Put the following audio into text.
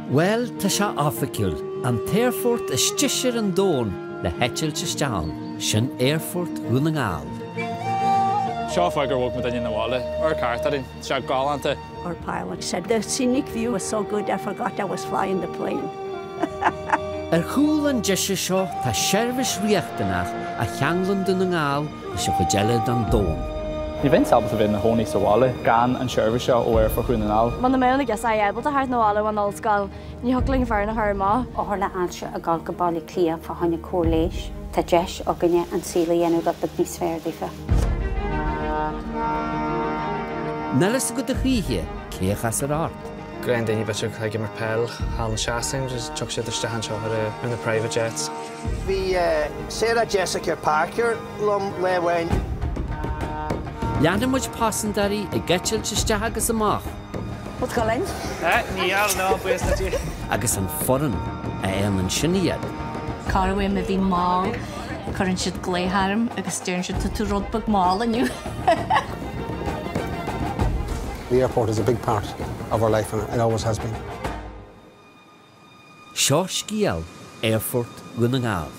Bhuel, tá sé oifigiúil, an t-aerfort is deise ar an domhan le heitilt isteach ann, sin Aerfort Dhún na nGall. Seo fáth gur bhog muid 'na bhaile, amharc thart orainn, tá sé galánta. Our pilot said the scenic view was so good I forgot I was flying the plane. Ar chúl an deise seo tá seirbhís riachtanach a cheanglann Dún na nGall leis an chuid eile den domhan. Ní bheinn ábalta bheith ina chónaí sa bhaile gan an seirbhís seo ó Aerfort Dhún na nGall. Muna mbeadh na girseachaí ábalta theacht 'na bhaile ón ollscoil, ní thiocfadh linn foireann a chur amach. Othar le ailse ag dul go Baile Átha Cliath fá choinne cóir leighis. Tá deis againne an saol a dhéanamh rud beag níos fearr daofa. Níl fhios agat a choíche cé a chasfar ort. Gnáthdaoine b'fhéidir atá ag imirt peil thall i Sasain, just tiocfaidh siad isteach anseo ar ar na private jets. Bhí Sarah Jessica Parker liom lá amháin. Leanfaidh muid paisinéirí ag eitilt isteach agus amach. What's going? Níl, no, buíochas le Dia. Agus an foireann a fhaigheann sin iad. Corruair má bhím mall, cuireann siad glaoch orm agus deireann siad tá tú rud beag mall inniu. The airport is a big part of our life and it always has been. Seo scéal Aerfort Dhún na nGall.